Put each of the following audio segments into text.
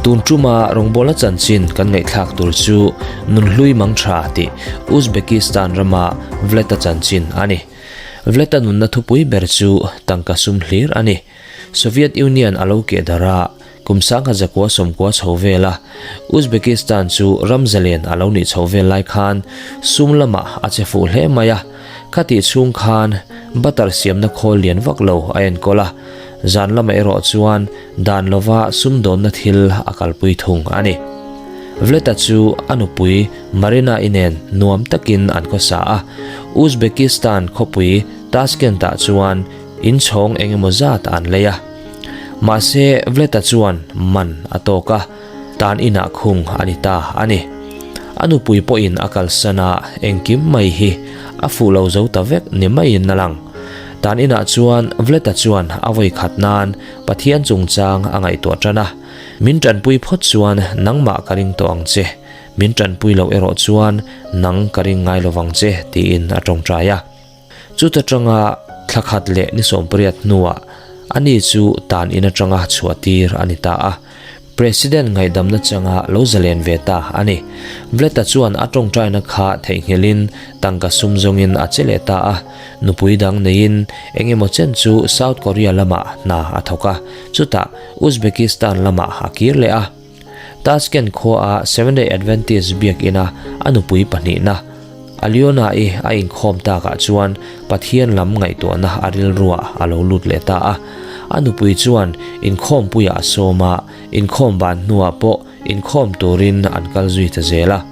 Tun tuma rawngbawlna chanchin kan ngaihthlak tur chu Nunhlui Mangtha tih Uzbekistan rama Vleta chanchin a ni. Vleta nunna thupui ber chu tangka sum hlir a ni. Soviet Union a lo keh darh a, kum 1990 chho vela Uzbekistan chu ram zalen a lo nih chho vel lai khan sum lamah a che fuh hle mai a. Khatih chhung khan butter siamna khawl lian vak lo a enkawl a, zan lamah erawh chuan dan lova sumdawnna thil a kalpui thung a ni. Vleta chu a nupui Marina-i nen nuam takin an khawsa a, Uzbekistan khawpui Tashkent-ah chuan inchhawng eng emaw zat an lei a. Mahse Vleta chuan man a tawk a. Tan inah khung a ni ta a ni. A nupui pawhin a kalsan a, engkim mai hi a fuh lo zo ta vek ni maiin a lang. Tan inah chuan Vleta chuan a vawi khat nan Pathian chungchang a ngaihtuah tan a, Min tanpui phawt chuan nangmah ka ring tawh ang che, min tanpui loh erawh chuan nang ka ring ngai lovang che tiin a tawngtai a. Chuta tanga thla khat leh ni sawmpariat hnuah ani chu tan in atanga chhuah tir a ni ta a. President ngaihdamna changa lo zalen ve ta a ni. Vleta chuan a tawngtaina kha theihnghilhin tangka sum zawngin a che leh ta a. Nupui dang neiin eng emaw chen chu South Korea lamah hna a thawk a, chutah Uzbekistan lamah a kir leh a. Tashkent khuaah Seventh-day Adventist biakina a nupui pahnihna, Alyona-i a inkhawm takah chuan Pathian lam ngaihtuahna a rilruah a lo lut leh ta a. A nupui chuan inkhawmpuiah a sawm a, inkhawm ban hnuah pawh inkhawm turin an kal zui ta zel a.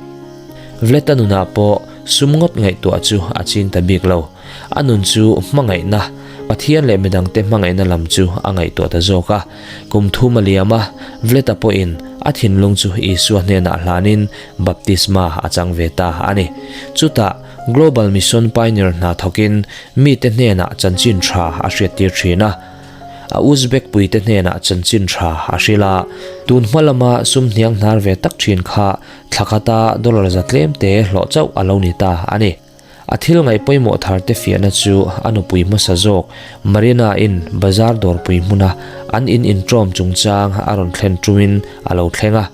Vleta nunah pawh sum ngawt ngaihtuah chu a ching ta bik lo. A nun chu hmangaihna, Pathian leh midangte hmangaihna lam chu a ngaihtuah ta zawk a. Kum thum a liam a, Vleta pawhin a thinlung chu Isua hnenah hlanin baptisma a chang ve ta a ni. Chutah Global Mission Pioneer hna thawkin mite hnenah chanchin tha a hriattir thin a. A Uzbek puite hnenah chanchin tha a hrilh a, tun hma lama sum hniang hnar ve tak thin kha thla khata dollar za tlem te hlawh chauh a lo ni ta a ni. A thil ngaih pawimawh thar te fiahna chu a nupui hmasa zawk Marina-in bazar dawrpui hmuna an in inṭawm chungchang a rawn thlen ṭumin a lo thleng a.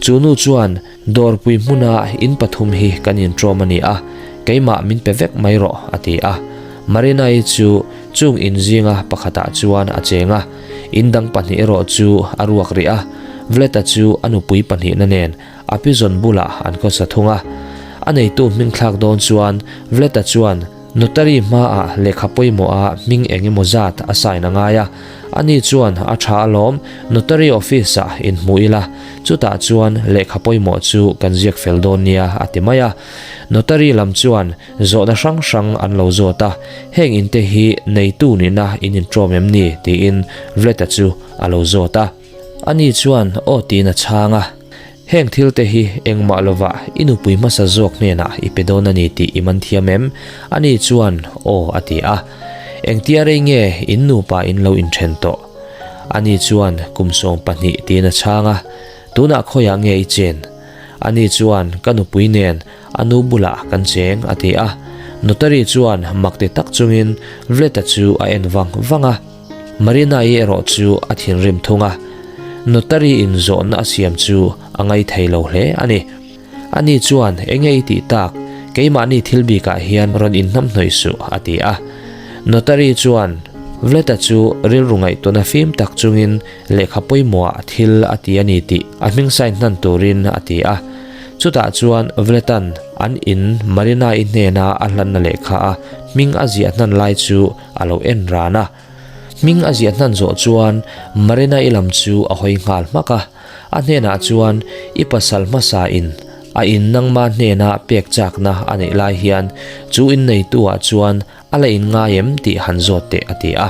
Chu nu chuan, Dawrpui hmuna in pathum hi kan inṭawm a ni a, keimah min pe vek mai rawh, a ti a. Marina-i chu chung in zinga pakhatah chuan a cheng a, in dang pahnih erawh chu a ruak rih a. Vleta chu a nupui pahnihna nen A pizawn bulah an khawsa thung a. A neitu hming thlak dawn chuan Vleta chuan notary hmaah lehkha pawimawha hming eng emaw zat a sign a ngai a. Ani chuan a tha alawm, notary office-ah inhmu ila, chutah chuan lehkha pawimawh chu kan ziak fel dawn nia a ti mai a. Notary lam chuan zawhna hrang hrang an lo zawt a, heng inte hi neitu nihna in inṭawm em ni? tiin Vleta chu a lo zawt a. Ani chuan aw tiin a chhang a, Heng thil te hi engmah lovah i nupui hmasa zawk hnenah i pe dawn a ni tih i man thiam em? Ani chuan aw a ti a. Engtia rei nge in nupa in lo inthen tawh? Ani chuan kum 20 tiin a chhang a, Tunah khawiah nge i chen? Ani chuan ka nupui nen a nu bulah kan cheng a ti a. Notary chuan mak ti tak chungin Vleta chu a en vang vang a. Marina-i erawh chu a thinrim thung a, notary in zawhna a siam chu a ngaithei lo hle a ni. Ani chuan, Enge i tih tak? Keimahni thil bikah hian rawn inhnamhnawih suh, a ti a. Notary chuan Vleta chu rilru ngaihtuahna fim tak chungin lehkha pawimawhah thil a ti a ni tih a hming sign hnan turin a ti a. Chutah chuan Vleta'n an in Marina-i hnena a hlanna lehkha a hming a ziah hnan lai chu a lo en ran a. Hming a ziah hnan zawh chuan Marina-i lam chu a hawi nghal hmak a. A hnenah chuan, I pasal hmasa in a in nangma hnena pek chakna a neih lai hian chu in neitu-ah chuan a la in ngai em tih han zawt teh a ti a.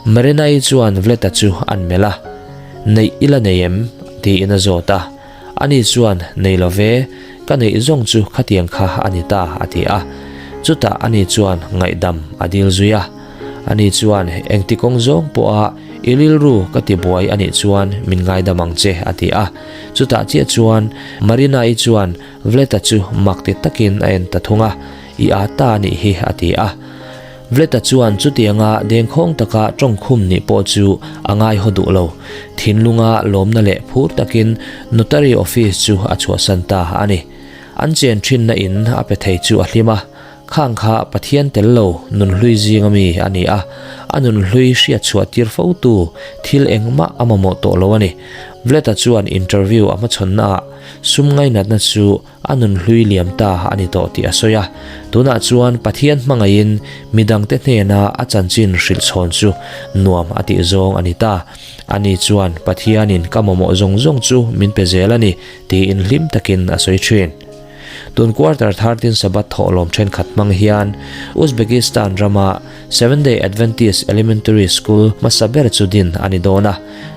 Marina-i chuan Vleta chu an melh a, Neih i la nei em? tiin a zawt a. Ani chuan, Nei lo ve, ka neih zawng chu khatiang kha a ni ta, a ti a. Chutah ani chuan ngaihdam a dil zui a. Ani chuan, Engti kawng zawng pawha i rilru ka ti buai a nih chuan min ngaidam ang che, a ti a. Chutah chiah chuan Marina-i chuan Vleta chu mak ti takin a en ta thung a, I â ta a nih hi, a ti a. Vleta chuan chutianga dengkhawng taka tawngkhum nih pawh chu a ngaihaw duh lo. Thinlunga lawmna leh phur takin notary office chu a chhuahsan ta a ni. An chen thinna in a pe thei chu a hlim a, khang kha Pathian tel lo nunhlui zinga mi a ni a, a nunhlui hriat chhuah tir fo tu thil engmah a mamawh tawh lo a ni. Vleta chuan interview a hmachhawnnaah sum ngainatna chu A nunhlui liam ta a ni tawh tih a sawi a, tunah chuan Pathian hmangaihin midangte hnena a chanchin hrilh chhawn chu nuam a tih zawng a ni ta. Ani chuan Pathianin ka mamawh zawng zawng chu min pe zel a ni tiin hlim takin a sawi thin. Tun quarter 13 Sabbath thawhlawm thenkhat hmang hian Uzbekistan rama Seventh-day Adventist Elementary School hmasa ber chu din a ni dawn a.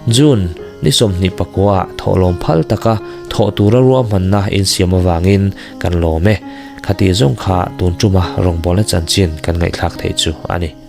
June ni 24 ah thawhlawm phal taka thawh tura ruahmanna insiam avangin kan lawm e. Khati zawng kha tun tuma rawngbawlna chanchin kan ngaihthlak theih chu a ni.